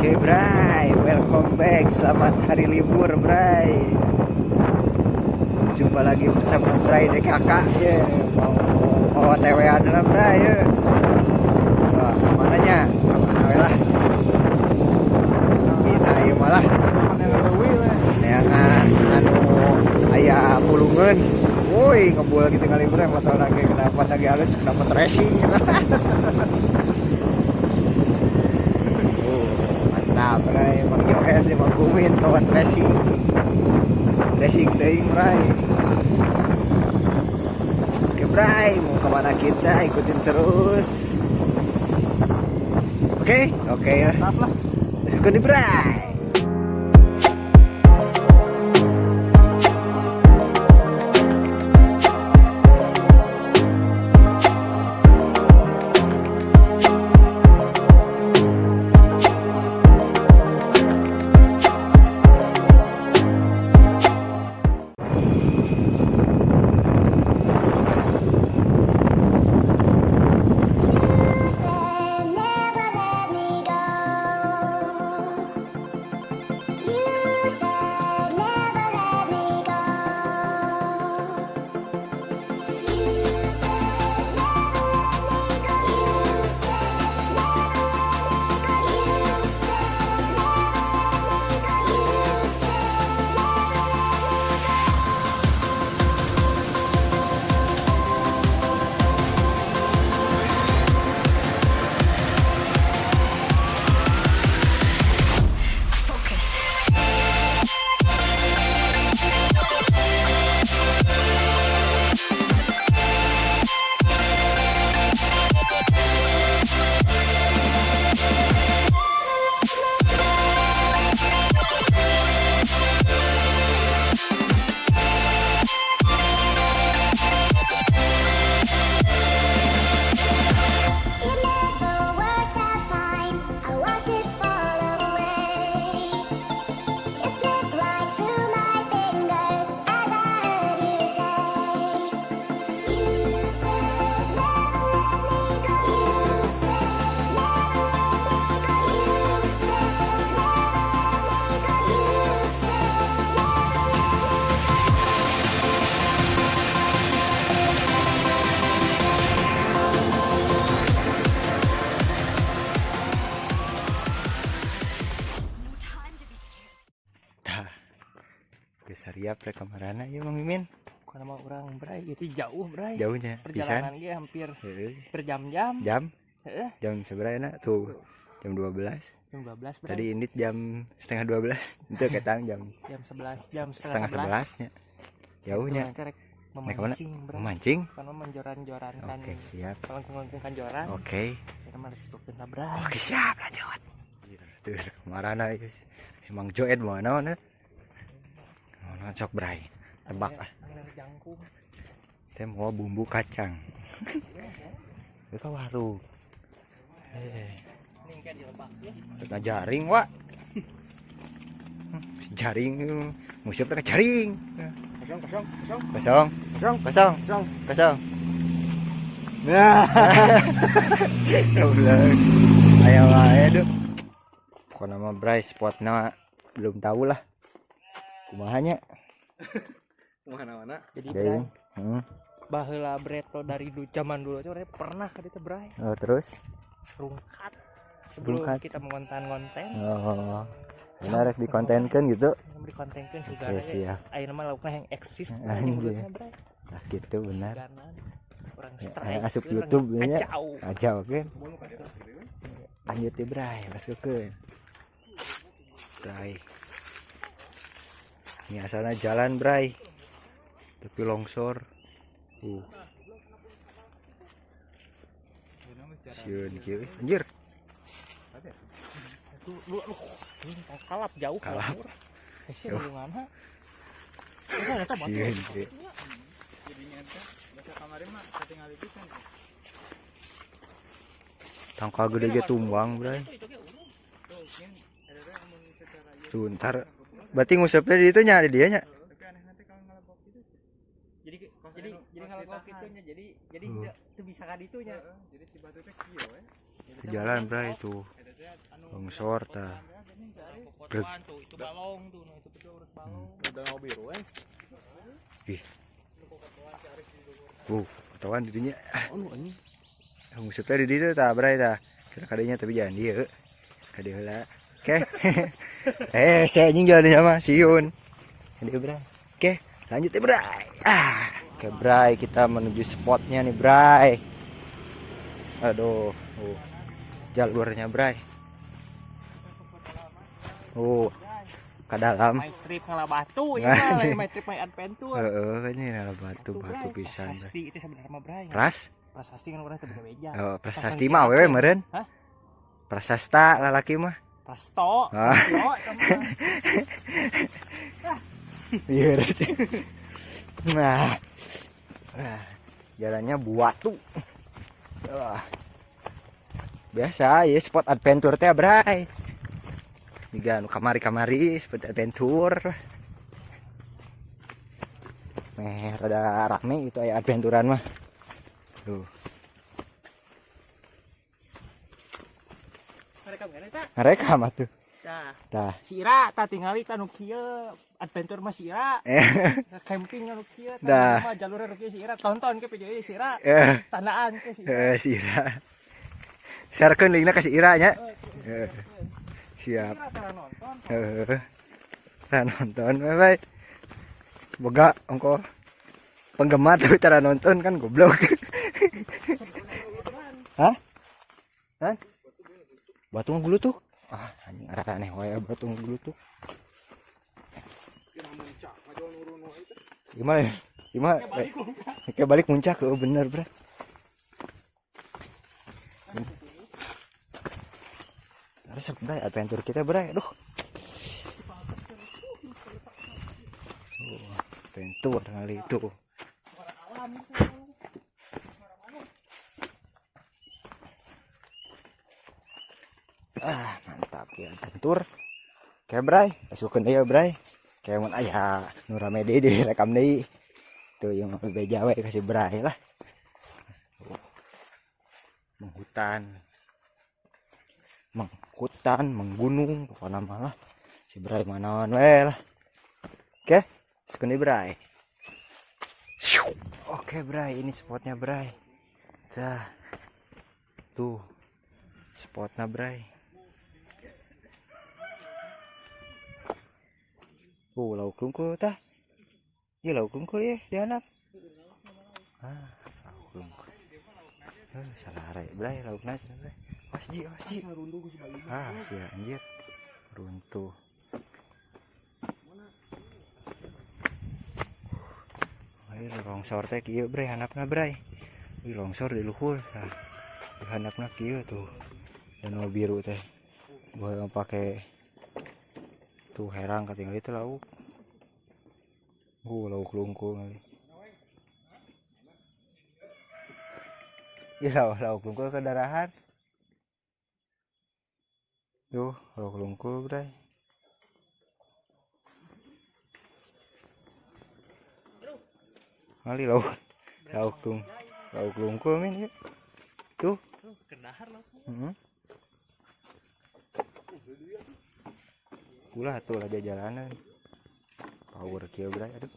Oke Bray, welcome back. Selamat hari libur Bray. Jumpa lagi bersama Bray DKK ya. Mau mau OTW-an lah Bray ya. Wah, kemana nya? Kemana we lah. Seperti nah ieu malah neangan anu aya pulungeun. Woi, ngebul gitu kali Bray motor lagi kenapa lagi halus, kenapa racing gitu. Mantap Bray, Mang Joel jeung Mang Kumin kawan racing. Racing teuing Bray. Oke Bray, mau kemana kita? Ikutin terus. Oke, oke lah. Mantap lah. Let's go nih Bray. You said never let me go. You said never let me go. You said never let me go. You said never let me go. You said never let me go. You said never let me go. Focus. It never worked out fine. I watched it fall away. It slipped right through my fingers as I heard you say. You said never let me go. You said never let me go. You said never let me go. You said never let me go. No time to be scared. Tah. Geus siap rek kamarana ieu Mang Mimin? Bukan sama orang Bray, itu jauh Bray. Jauhnya Perjalanan pisan. ge hampir Heeh. berjam-jam. Jam? Heeh, Jam seberapa enak tuh? Jam 12. jam 12 Bray. Tadi ini jam setengah 12. Itu ketang jam jam 11, jam setengah 11 nya. Jauhnya. Nanti rek Naik kemana? memancing Bray. Memancing? Karena menjoran-jorankan. Oke, siap. Melengkung-lengkungkan joran. Oke. Kita mah resikokeun lah Bray. Oke, siap lanjut. Tuh kemana guys? Si Mang Joed mau naon? Mana cok Bray? Tebak ah. Angin jangkung. Saya mau bumbu kacang. Itu ka warung. Eh, Ini kayak dilebak ya. nah jaring, Wak. Jaring musuh ke jaring. Kosong, kosong, kosong, Kosong, kosong, kosong, kosong. kosong. Nah, Goblok. Ayo wae duh. Pokoknya mah Bray spotna belum tahu lah. Kumahanya? Mana-mana. Jadi Bray, Deui. Hmm. baheula Breto dari dulu zaman dulu tuh pernah ka ditu Bray. Oh, terus? Rungkat. Sebelum Rungkat. kita mengonten-konten, Oh. Benar rek dikontenkeun gitu. yang dikontenkeun Oke, sugana ge. siap. Ayeuna mah laukna yang eksis Anjir. Anjir. Bray. Nah, gitu benar. Sugana orang Ya, strike asup orang YouTube nya. kacau. Aja oke. Lanjut ya Bray, masuk ke. Bray. Ini asalnya jalan Bray. Tapi longsor. Sieun kieu. Anjir, Tuh, lu lu ini kalap jauh Kalap. Eh, sih lulunganna. Eta eta batu. Sieun kieu. Jadinya teh bahasa kamari mah katingali pisan. Tangkal gede ge tumbang, Bray. Itu ge urung. Tuh, kieu eta teh amun secara ieu Tuh, ntar berarti ngusapnya di itu nya di dia nya. tapi anehna teh kalau ngalebok gitu. Jadi Kos jadi anu, jadi kos kalau ditahan. kitu nya jadi teu bisa ka ditu nya. Heeh, jadi si batu teh kieu we. Di jalan, Bray tuh. Eta teh anu Longsor tah. Breg. Popotoan tuh, itu balong tuh, nah, itu betul urut balong. Danau biru eh. Ih. Wuh, ketahuan dirinya. Oh, anjing. Maksudnya di ditu tah bray tah. Kira kadenya tapi jangan dieu. Kade heula. Oke. Eh, saya anjing jalan sama siun. Kade bray. Oke, lanjut ya bray. Ah, oke bray, kita menuju spotnya nih bray. Aduh, oh. Jalurnya bray. Oh, ke dalam. My trip ngalah batu ya, Nah, mah, my trip my adventure. Heeh, kayaknya ini batu batu Bray. pisan. Bray. Prasasti itu sebenarnya mah bray. Pras? Prasasti kan urang teu beja. Oh, prasasti mah awewe meureun. Hah? Prasasta lalaki mah. Prasto. Ah. Prasto eta mah. Iya, sih. Nah, nah, jalannya buatu. Wah. Biasa ya spot adventure teh bray. Jiga nu kamari-kamari spot adventure. Meh rada rame gitu aya adventurean mah. Tuh, Mereka kan eta. ngerekam atuh. Tah, Tah. si Ira tah tingali tah nu kieu adventure mah si Ira. Eh, Camping nu kieu Dah. tah mah jalur nu kieu si Ira tonton ke video ieu si Ira. eh, Tandaan ke si Ira. eh, si Ira. Sharekeun linkna ka si Ira nya. Eh, siap. Ira tara nonton. Heeh. Tara nonton, bye bye. Boga ongko penggemar tapi tara nonton kan goblok. Hah? Hah? Batu ngegulutuk. Ah, anjing aneh wae batu ngegulutuk. Gimana? Gimana? Kayak balik muncak, oh bener, Bro. Harus bray, adventure kita, bray. Aduh. Oh, adventure kali itu. Ah, mantap ya adventure. Oke, bray. Masukin deui ya, bray. Kayak mun aya nu rame deui direkam deui. Tuh yang beja we kasih bray lah. Tuh. Menghutan. Menghutan, menggunung, pokoknya malah si bray manaon we lah. Oke, masukin deui, bray. Oke, bray, ini spotnya, bray. Dah. Tuh. Spotnya, bray. Oh, lauk lungkul tah. Iya lauk lungkul ya di anak. Ah, lauk lungkul. Eh, salah arek bray, laukna cenah bray. Was ji, was ji. Ah, sia anjir. Runtuh. Ayo longsor teh kieu bray handapna bray. Wih longsor di luhur tah. Di handapna kieu tuh. Danau biru teh. Gua yang pakai tuh herang katingali itu lauk. Lauk lungkul kali. Ya lauk, lauk lungkul kedarahan. Tuh, lauk lungkul bray. Kali lauk lauk lung lauk lungkul min ya. Tuh. Tuh, kedahar lah. Heeh. Ulah tuh lah jalanan. Power kieu bray, aduh.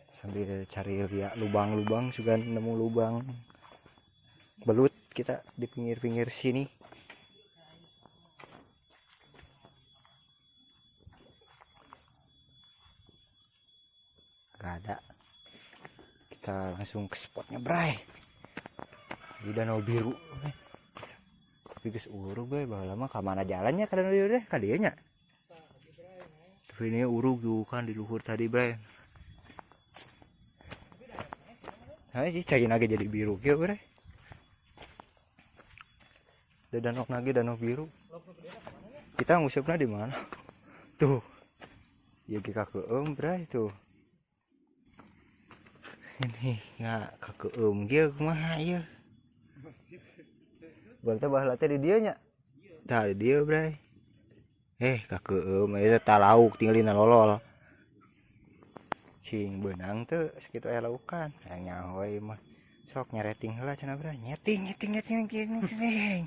Sambil cari lihat lubang-lubang juga nemu lubang belut kita di pinggir-pinggir sini. Gak ada. Kita langsung ke spotnya bray. Di danau biru. Tapi geus urug we baheula mah ka mana jalannya ka danau biru teh ka dieu nya. Tapi ini urug tuh kan di luhur tadi bray. Hai, cai nage jadi biru kieu bray. Da danau nage danau biru. Kita ngusupna di mana? Tuh. Ya ge kakeum bray tuh. Ini nggak kakeum kieu kumaha ieu? Berarti baheula teh di dieu nya. Tah di dieu bray. Kakeum ieu teh lauk tinggalina lolol. Cing beunang teu sakitu aya laukan. Hayang nyaho ieu mah. Sok nyareting heula cenah bray. Nyeting nyeting nyeting nyeting nyeting.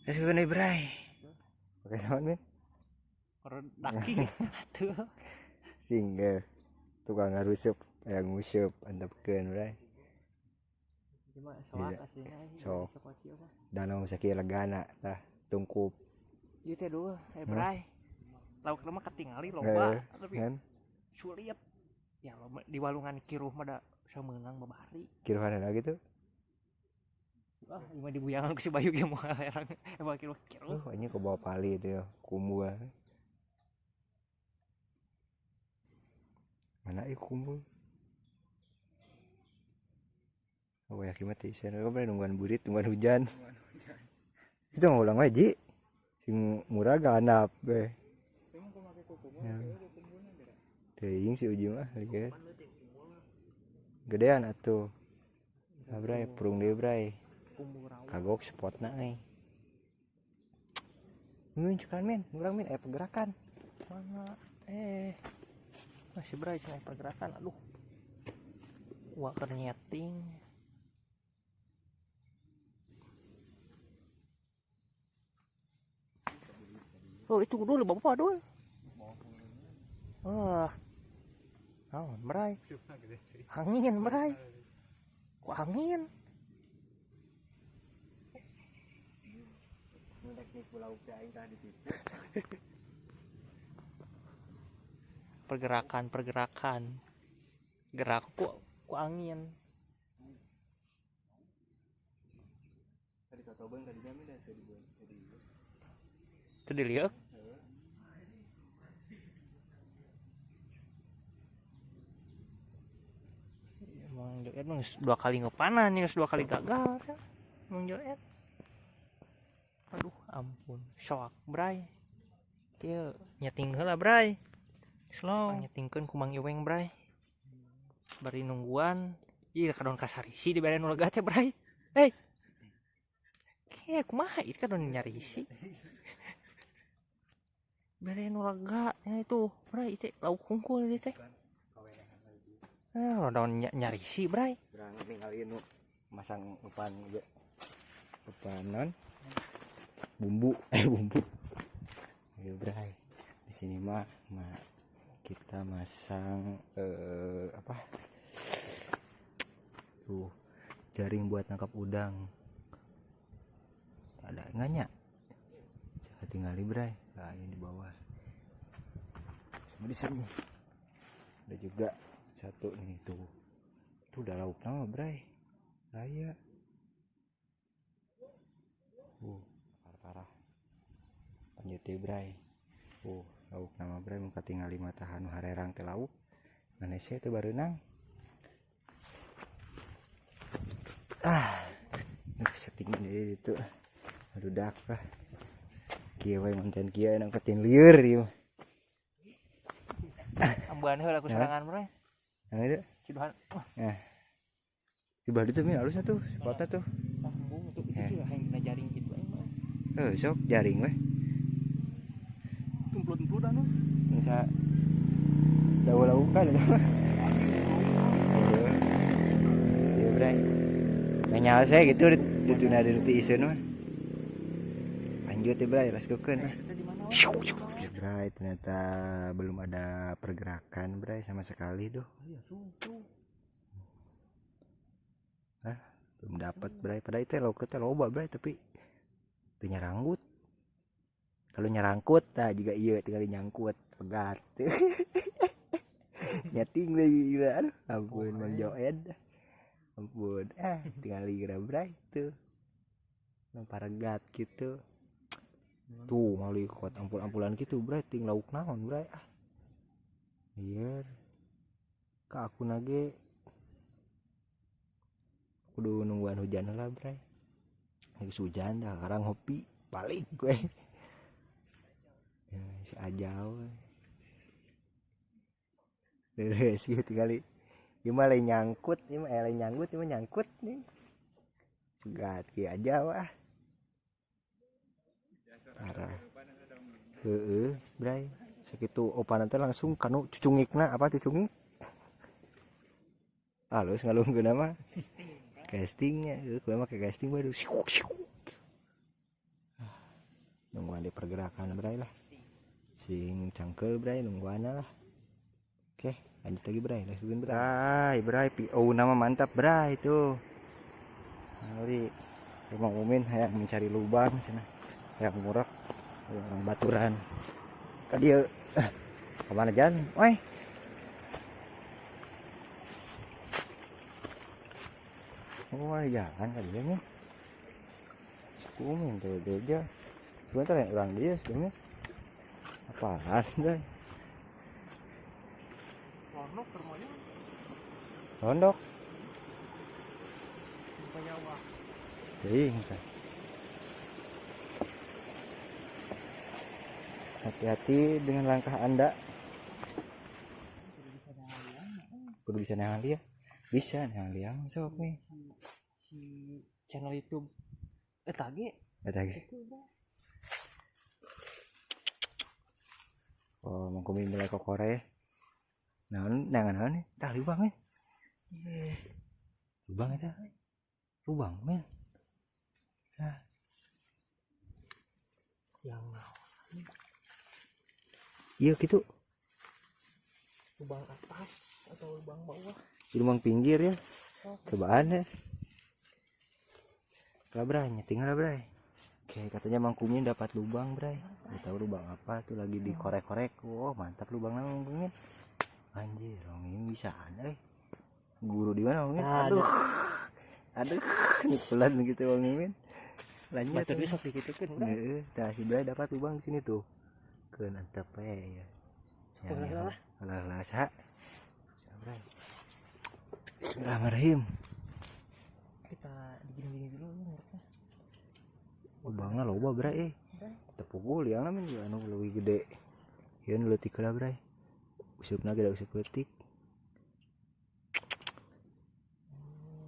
Terus geuneun bray. Pakai naon min? Daki atuh. Sing ge. Tukang ngarusup, aya nguseup antepkeun bray. Ieu mah soak Iya. aslinya euy. Sok. Sok ieu mah. Danau sakieu legana tah tungkup. Ieu teh duh, eh bray. Lauk mah katingali loba Heeh, tapi kan? sulit. Ya loba di walungan kiruh mah da sameunang babari. Kiruhan lagi tuh. Wah, ieu mah dibuyangan ku si Bayu ge moal herang. Eh moal kiruh kiruh. Ini ke bawah pali itu ya, kumbul. Mana ieu kumbul? Oh ya kieu mah teh isen we nungguan burit, nungguan hujan. Itu ngulang we ji. Sing murah ganap we. Emang kok make kuku mah Ya. kayak kumbulna geura. Teuing si Uji mah lieur. Gedean atuh. Nah, bray, purung deui bray. Kumbul rawa. Kagok spotna euy. Min cekan min, urang min aya pergerakan. Mana? Eh. Masih bray cenah pergerakan aduh. Wah keur nyeting. Oh itu dulu bapak dulu. Wah. Naon bray? Angin bray. Ku angin. Pergerakan pergerakan. Gerak ku angin. Tadi totoban tadinya min da tadi tadi. Itu dilihat. Emang Joet mah geus dua kali ngepanan, geus dua kali gagal ya. Emang Joet. Aduh, ampun. Soak, bray. Kieu nyeting heula, bray. Slow. Nyetingkeun ku Mang Iweng, bray. Bari nungguan. Ih, kadon kasarisi dibere nu lega teh, bray. Hei. Kieu kumaha ieu kadon nyarisi. Bere nu lega ya itu, bray, itu lauk hungkul ieu teh. Eh, daun nyarisi, bray. Urang ningali nu masang upan ieu. Upan non bumbu, bumbu. Ayo bray. Di sini mah kita masang apa? Tuh, jaring buat nangkap udang. Ada enggaknya? Jangan tinggali bray. Nah, ini di bawah. Sama di sini. Ada juga satu nih tuh. Tuh udah lauk nama bray. Raya. Parah-parah. Lanjut ya bray. Lauk nama bray mun katingali mata nu harerang teh lauk. Ngan hese teu bareunang. Ah, ini setting ini itu. Aduh dak lah. Kieu we konten kieu enak ketin lieur ieu mah. Ambuan heula ku Ya. sorangan bray. Nah itu. Ciduhan. Nah. Di bawah itu min halusnya tuh, spotnya tuh. Wah, embung itu Ya. itu hayang dina jaring kitu aing mah. Eh, sok jaring weh. Tumplud-tumplud anu. Bisa lau-laukan itu. Aduh. Iya, bray. Nanya saya gitu dituna di ti iseun mah. Lanjut ya, bray, let's go keun ah. Kita di mana? Ya, bray, ternyata belum ada pergerakan, bray, sama sekali duh. Iya, tuh. Hah, belum dapat, bray. Padahal itu lauk teh loba, bray, tapi teu nyaranggut. Kalau nyarangkut tah juga iya tinggal nyangkut, pegat. Nyeting lagi gila. Aduh, ampun Mang Joed. Ampun. Tinggal geura bray tuh. Paregat gitu. Tuh malu kuat ampul-ampulan gitu, bray, ting lauk naon, bray. Ah. Iya. Ka aku nage kudu nungguan hujan lah, bray. Geus hujan dah sekarang ngopi balik gue. Ya, si ajau. Beres gitu kali. Ieu mah lain nyangkut, ieu mah lain nyangkut, ieu mah nyangkut nih. Pegat kieu aja wah. Parah. Heeh, bray. Sakitu opan teh langsung kanu cucungikna apa cucungik? Halus ngalungkeun mah. Castingnya, gue mah kayak casting baru. Nungguan di pergerakan bray lah. Sing cangkel bray nungguan lah. Oke, lanjut lagi bray, lanjutin bray. Bray, PO nama mantap bray itu. Nanti Bang Umin hayang mencari lubang cenah. Hayang murah orang baturan. Ka dieu kemana jalan? Oi. Oh, jalan ka dieu nya. Kumin tuh beda. Sebentar ya orang dia sebenarnya. Apaan bray? Londok permainan Rondok. supaya wah. Teuing tah. Hati-hati dengan langkah Anda. Kudu bisa neangan liang. Bisa neangan liang sok nih. Si channel YouTube tadi Eta ge. itu bro. Oh, mangkumi mulai kokore. Naon neangan naon nih? Tah lubang nih. Lubang eta. Lubang men. Tah. Yang naon? Iya gitu. Lubang atas atau lubang bawah? Di lubang pinggir ya. Cobaan deh. Lah bray, nyeting lah bray. Oke, katanya Mang Kumin dapat lubang bray. Nggak tahu lubang apa tuh lagi dikorek-korek. Wow, mantap lubangnya Mang Kumin. Anjir, Mang Kumin bisa eh. Guru di mana Mang Kumin? Aduh. Aduh, ini pelan gitu Mang Kumin. Lanjut. Batur bisa dikitukeun bro. Heeh, tah si Bray dapat lubang di sini tuh. Keun antep we ya. Ulah lah. Ulah lah sa. Bray. Bismillahirrahmanirrahim. Kita digini-gini dulu lu nguruknya. Lubangna loba bray eh. Tepukul liangna men anu leuwih gede. Ieu nu leutik heula bray. Usupna ge da usup leutik.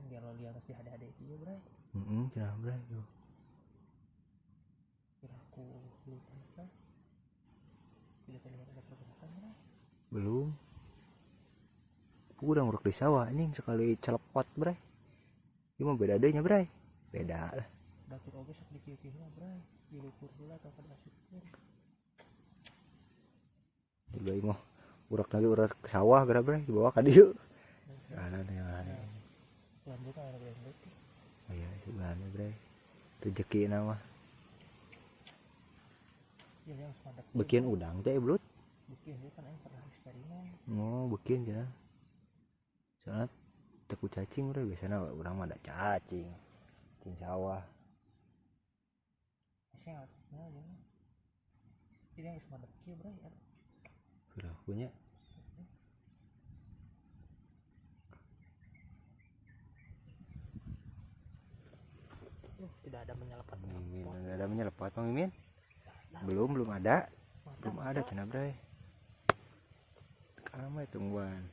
Biar lo liang di hade-hade ieu bray. Heeh, cenah bray. Tuh. Biar aku lupa. Tidak terlihat ada pergerakan bray. Belum. Udah nguruk di sawah anjing sekali celepot bray. Ieu mah beda deui nya bray. Beda lah. Batur oge sok dikieu-kieu heula bray. Dilukur heula atau kada asupkeun. Tiba ieu mah urak lagi urak ke sawah geura bray dibawa ka dieu. Jalan ya. Lanjut ada leutik. Oh iya, sebenarnya bray. Rezeki nama. Ya yang mantap. Bekian udang teh belut. Bikin dia kan aing pernah eksperimen. Oh, bekian cenah. Soalnya teku cacing bray, biasanya urang mah ada cacing. Cacing sawah. Saya nggak aja. Jadi yang mantap kieu bray. Aduh. Pirakunya. Tidak ada menyelepat. Mimin, nggak ada menyelepat Bang Mimin. Belum, belum ada. Belum ada cenah bray. Kalama tungguan.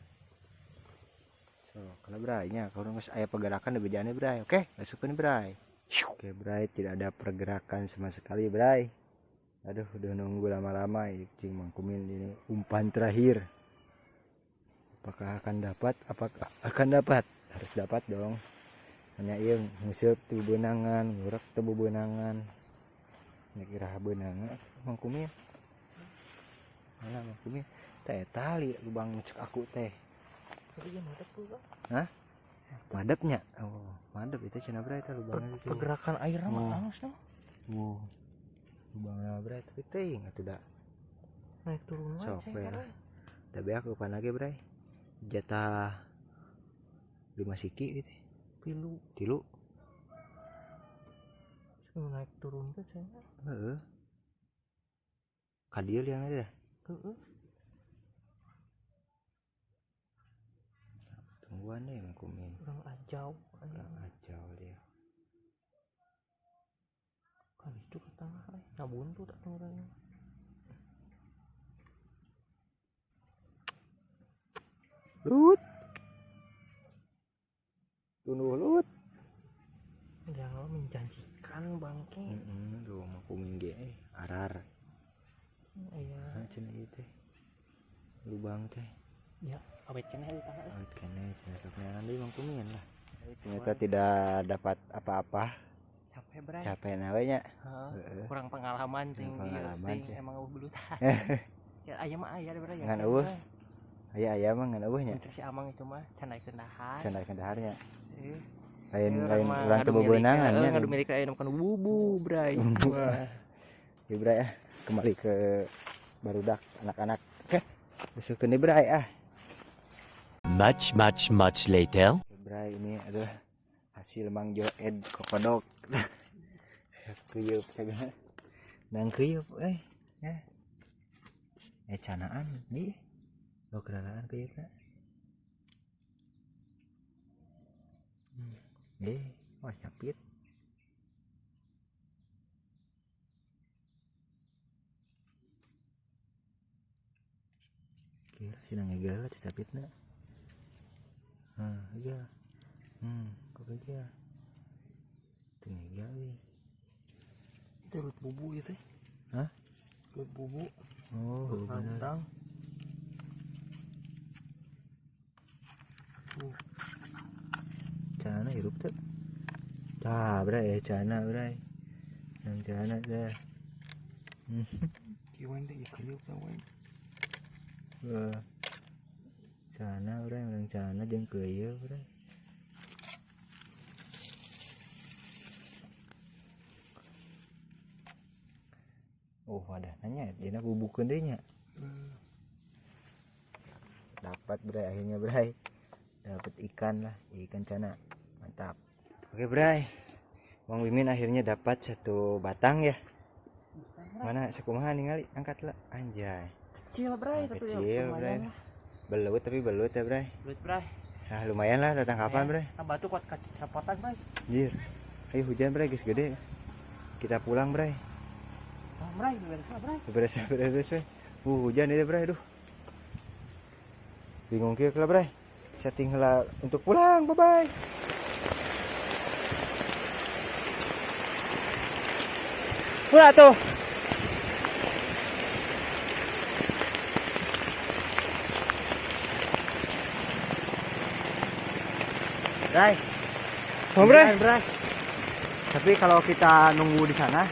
So, kalau bray nya kalau geus aya pergerakan bejane bray. Oke, masukkeun bray. Oke bray, tidak ada pergerakan sama sekali bray. Aduh, udah nunggu lama-lama cing Mang Kumin ini umpan terakhir. Apakah akan dapat? Apakah akan dapat? Harus dapat dong. Hanya ieu nguseup teu beunangan, ngurek teu beunangan. Nya kira beunangan Mang Kumin. Mana Mang Kumin? Teh tali lubang cek aku teh. Tapi dia madep tuh, Bang. Hah? Madepnya? Oh, madep itu cenah bray teh lubangnya itu. Pergerakan air mah Oh. halus dong. Wow. Lubangnya bray tapi teuing atuh da. Naik turun wae. Sok ceng, we lah. bray. Da beak kapan lagi bray. Jatah 5 siki gitu. Pilu Tilu. naik turun teh ceng. Heeh. Ka dieu liangna teh. Heeh. Tungguan deh Mang Kumin. Urang ajau. Kurang ajau dia. Kan itu ke tengah eh. Ngabuntut atuh urangnya. Lut. Tunduh lut. Jangan menjanjikan bangke. Heeh, tuh Mang Kumin ge arar. Iya. Nah, cenah ieu teh. Lubang teh. Ya, awet keneh di tanah. Awet keneh cenah sok neangan deui Mang Kumin lah. Ternyata tidak dapat apa-apa. Capek bray. Capek nawenya. Heeh. Kurang pengalaman ting Kurang pengalaman ting sih. Emang eueuh belutan. Ya aya mah aya bray. Ngan eueuh. Aya aya mah ngan eueuh nya. Untuk si Amang itu mah can naikeun dahar. Can naikeun daharnya. Eh, Lain urang lain mah urang ngadu teu milik, bebeunangan heeh, nya. Ngadu milik aya makan bubu bray. Wah. Ya bray ah, kembali ke barudak anak-anak. Oke. Besok ini bray ah. Much, much, much later. Ya, bray ini adalah hasil Mang Joed kokodok. Kuyup segala. Nang kuyup eh. Ya. Eh canaan nih. Lo kenalaan kuyupna. Wah nyapit. Gila, sih nangegel lah cacapitna. Nah, iya. Kok dia? Teu ngegel euy. Itu rut bubu itu. Hah? Rut bubu. Oh, bener. Kantang. Cana hirup teu? Tah, bray, cana bray. Yang cana teh. Kiwan teh ieu kayeup teh we. Wah. Cana bray, menang cana jeung keuyeuh bray. Oh, wadah nanya, dina bubukeun deui nya. Dapat bray akhirnya bray. Dapat ikan lah, ikan cana. Mantap. Oke bray. Bang Mimin akhirnya dapat satu batang ya. Mana sakumaha ningali angkat lah anjay. Kecil bray Nah, tapi ya kecil lumayan bray. lah. Belut tapi belut ya bray. Belut bray. Nah, lumayan lah tatangkapan bray. Nah, batu kuat sapotan bray. Anjir. Ayo hujan bray geus gede. Kita pulang bray. Ah, bray, beres lah bray. Beres beres beres. Hujan itu bray, aduh. Bingung kieu lah bray. Setting lah untuk pulang. Bye bye. Udah tuh. Bray. Oh, bray. Hujan, bray. Tapi kalau kita nunggu di sana,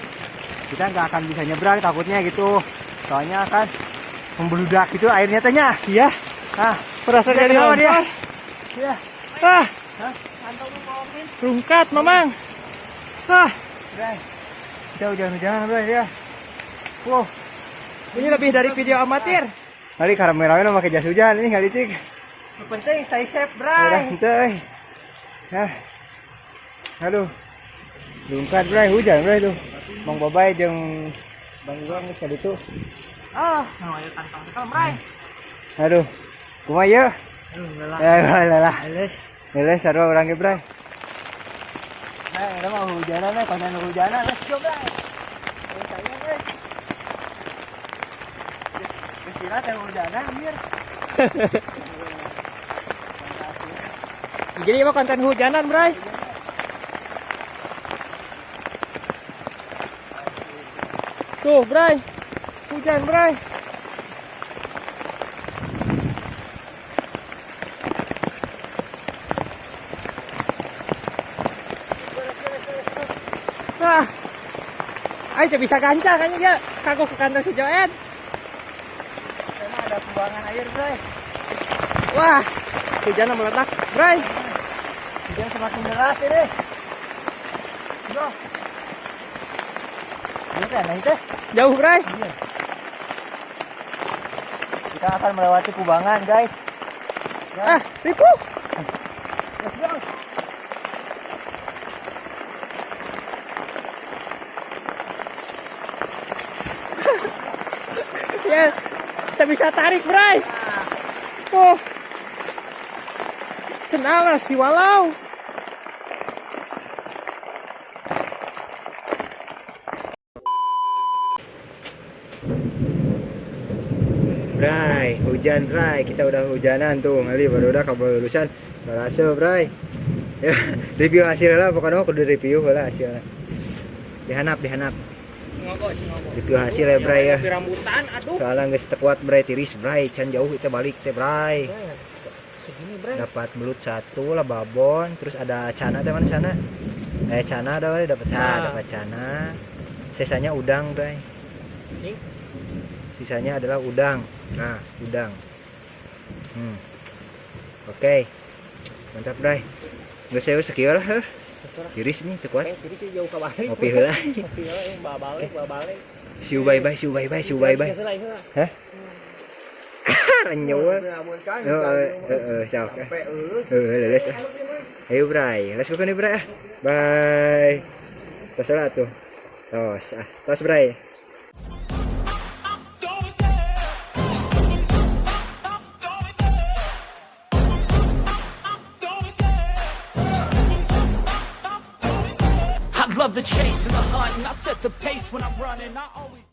kita nggak akan bisa nyebrang takutnya gitu. Soalnya kan membludak gitu airnya tehnya. Iya. Ah, Perasaan Dia dari kenapa dia? lempar. Iya. Ah. Hah? Rungkat, Mamang. Ah, Bray. Kita hujan-hujanan, bray ya. Wow. ini lebih dari video amatir. Kali karamel pakai jas hujan ini nggak licik. Yang penting stay safe, Udah, bray. ente, euy. Nah. Aduh. Rungkat, bray, hujan, bray tuh. Bang Babay jeung Bang Iwang geus ka ditu. Ah, nah, ayo kantong tekel, bray. Aduh. Kumaha ieu? Aduh, lelah. Eh, lelah. Leles. Leles sarua urang ge, bray. Nah, eta mah hujanan eh, konten hujanan. Let's go, bray. Ayo tanya, bray. Geus dina teh hujanan, anjir. Jadi emang konten hujanan, bray. Tuh, bray. Hujan, bray. Wah. Ayo bisa gancang kayaknya dia kagok ke kantor si Joen. Karena ada pembuangan air, bray. Wah, hujan meledak, bray. Hujan semakin deras ini. Bro. Ini kan naik teh. Jauh, bray. Iya. Kita akan melewati kubangan, guys. Ya. Ah, ripu. Let's go. Ya, kita bisa tarik, bray. Oh. Senang lah si walau. Bray, hujan bray, kita udah hujanan tuh, ngali baru udah kabel lulusan berhasil bray. Ya, review hasil lah, pokoknya kudu review lah hasilnya. Dihanap, dihanap. Review hasil ya bray ya. Rambutan, aduh. Soalnya nggak kuat bray, tiris bray, can jauh kita balik teh bray. Segini bray. Dapat belut satu lah babon, terus ada cana teh mana cana? Eh cana ada we dapat. Nah, Nah. dapat cana. Sisanya udang, Bray. Nih. Sisanya adalah udang. Nah, udang. Oke. Mantap, Bray. Nggak saya sekieu lah, heuh. Tiris nih, teu kuat. Eh, jadi sih jauh ke balik. Ngopi heula. Ngopi heula yang bawa balik, bawa balik. See you bye bye, see you bye bye, see you bye bye. Heula, heula. Hah? Renyul. Heeh, heeh, sok. Heeh, leles. Ah. Ayo, Bray. Let's go nih, Bray. Ah. Bye. Tos lah tuh. Tos, ah. Tos, Bray. I love the chase and the hunt, and I set the pace when I'm running. I always